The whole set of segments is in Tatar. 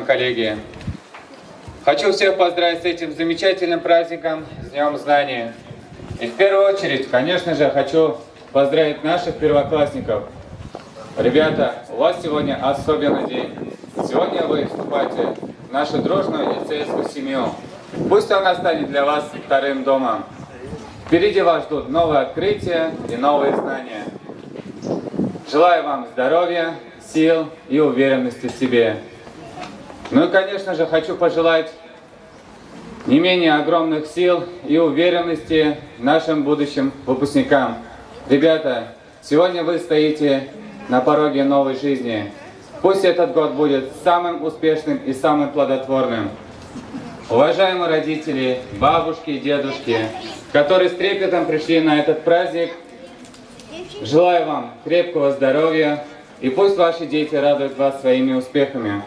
Коллеги, хочу всех поздравить с этим замечательным праздником, с Днем Знаний. И в первую очередь, конечно же, хочу поздравить наших первоклассников. Ребята, у вас сегодня особенный день. Сегодня вы вступаете в нашу дружную лицейскую семью. Пусть она станет для вас вторым домом. Впереди вас ждут новые открытия и новые знания. Желаю вам здоровья, сил и уверенности в себе. Ну и, конечно же, хочу пожелать не менее огромных сил и уверенности нашим будущим выпускникам. Ребята, сегодня вы стоите на пороге новой жизни. Пусть этот год будет самым успешным и самым плодотворным. Уважаемые родители, бабушки и дедушки, которые с трепетом пришли на этот праздник, желаю вам крепкого здоровья и пусть ваши дети радуют вас своими успехами.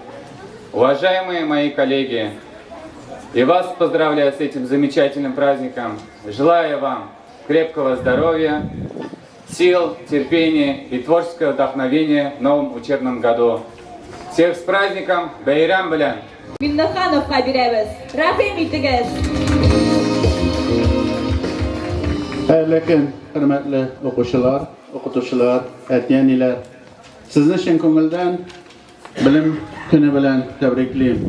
Уважаемые мои коллеги, и вас поздравляю с этим замечательным праздником. Желаю вам крепкого здоровья, сил, терпения и творческого вдохновения в новом учебном году. Всех с праздником! Бәйрәм белән! Миннехановка бирәбез. Рәхим итегез. Хәерле көн, хөрмәтле укучылар, укытучылар, әти-әниләр. Сезне чын күңелдән Белем көне белән тәбриклим.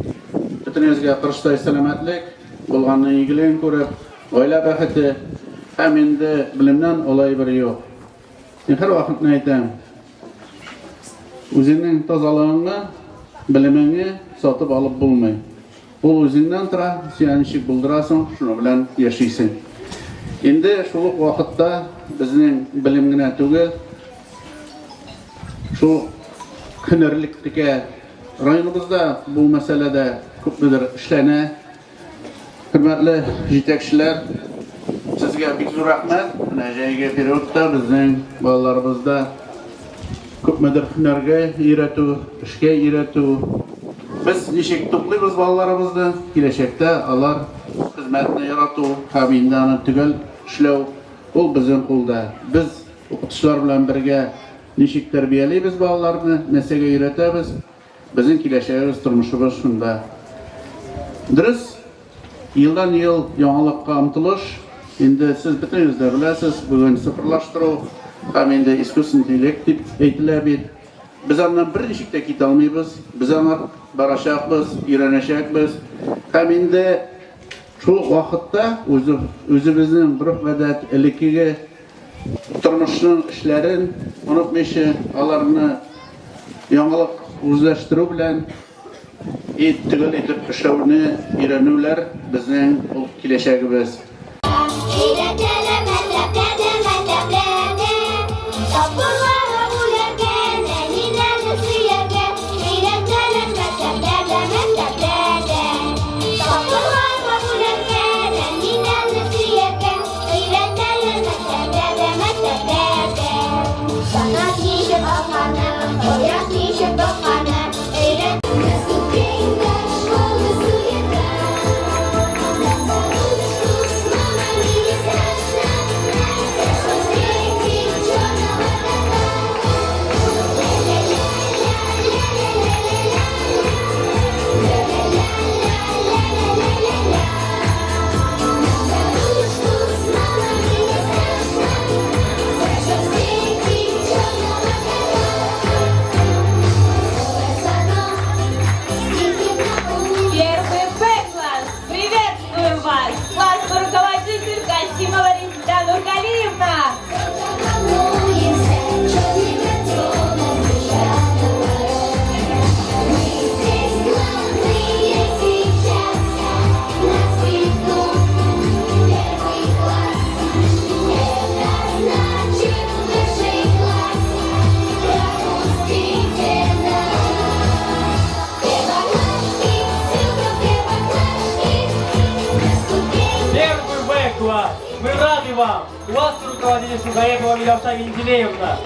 Бөтенегезгә корычтай сәламәтлек, булганның игелеген күреп, гаилә бәхете һәм инде белемнән олы әйбер юк. Мин һәрвакытны әйтәм, үзеңнең тазалыгыңны, белемеңне сатып алып булмый. Ул үзеңнән тора, син ничек булдырасың, шуның белән яшисең. Инде шул ук вакытта безнең белем генә түгел, шул һөнәрлеккә районыбызда бу мәсьәләдә күпмедер эшләнә. Хөрмәтле җитәкчеләр, сезгә бик зур рәхмәт. Менә җәйге периодта безнең балаларыбызда күпмедер һөнәргә өйрәтү, эшкә өйрәтү. Без ничек туплыйбыз балаларыбызны, киләчәктә алар хезмәтне ярату һәм инде аны төгәл эшләү, ул безнең кулда. Без укытучылар белән бергә ничек тәрбиялибез балаларны, нәрсәгә өйрәтәбез, безнең киләчәгебез, тормышыбыз шунда. Дөрес, елдан-ел яңалыкка омтылыш, инде сез бөтенегез дә беләсез, бүген цифрлаштыру һәм инде искусственный интеллект дип әйтелә бит. Без аннан берничек тә китә алмыйбыз, без аңа барачакбыз, өйрәнәчәкбез. Һәм инде шул ук вакытта үзебезнең гореф-гадәт, элеккеге тормышның эшләрен онытмыйча, аларны яңалык үзләштерү белән и төгәл итеп эшләүне өйрәнүләр безнең ул киләчәгебез. Первый Б класс! Приветствуем вас! Классный руководитель Касимова Резида Нургалиевна! Первый Б класс! Мы рады вам! Классный руководитель Шугаева Милявша Менделеевна!